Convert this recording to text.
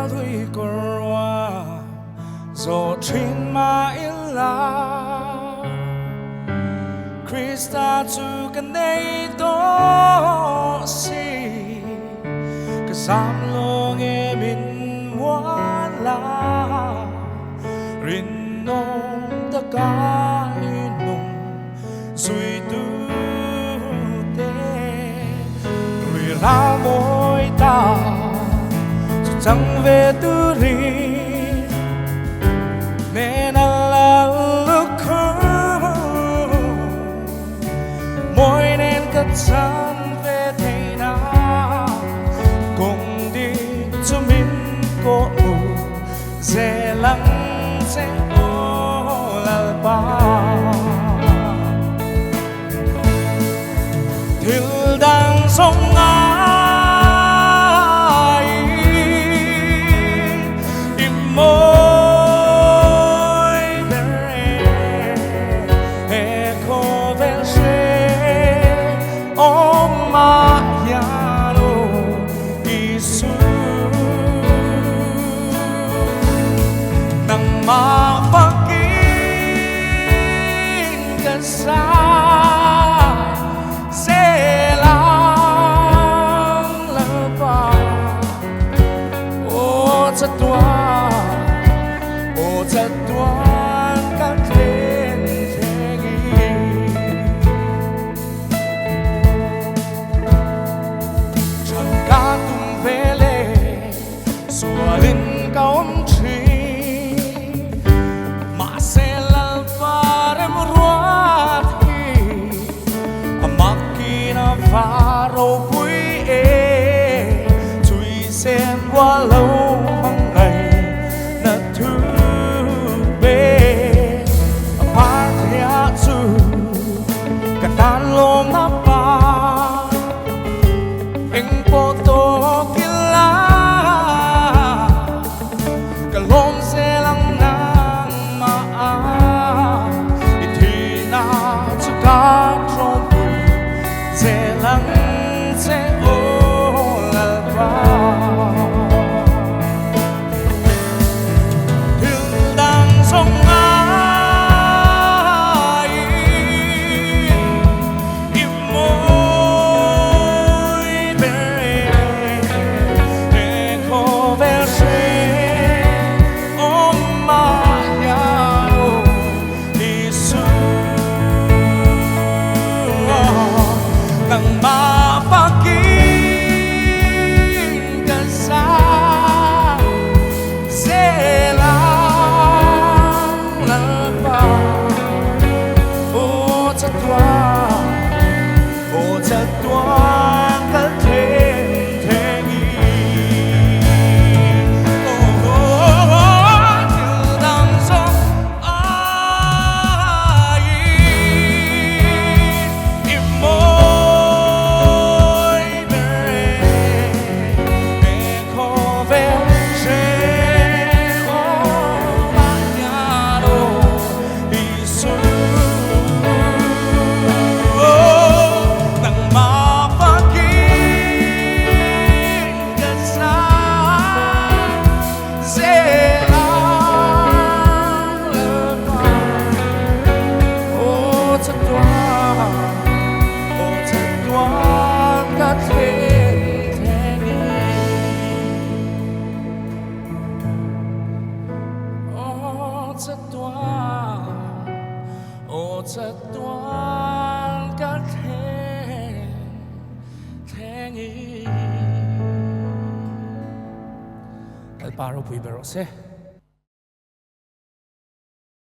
Ral tui kawr ruam zawh thin mah ila, Krista chu ka nei tawh si, ka zam lo nge min muan la, rinawm taka i nung zuitu te. Rui ral mawi ta chu chang ve turin hnena lal lukhum mawi nen ka chan ve theihna kawng dik chu min kawh hmu zel ang che aw Lalpa. Thil dang zawng aiin i mawi ber e, he khawvel hre awm ah hian aw Isu. Nangmah fakin ka sai zel ang Lalpa. Aw chatuan, aw chatuan ka thlen thlengin. Than ka tum vel e. Sualin ka awm thin, mahse Lalpa remruat hi a makin a va ropui e, chui sen rual lo hmangaih na thu pe a par theiah chu ka tan lawmna pa. Engpawh tawk ila ka lawm zel ang nangmah a, i thihna chu ka tawmpui zel ang che aw Lalpa. Thil dang zawng aiin i mawi ber e, he khawvel hre awm mah hian aw Isu nangmah fakin ka zai zel ang Lalpa aw chatuan aw chatuan ka then thengin aw thil dang zawng aiin i mawi ber e, he khawvel hrehawm ah hian aw Isu nangmah fakin ka zai zel ang Lalpa aw chatuan aw chatuan ka thlen thengin aw chatuan aw chatuan ka thlen thlengin. Lalpa ropui ber rawh se.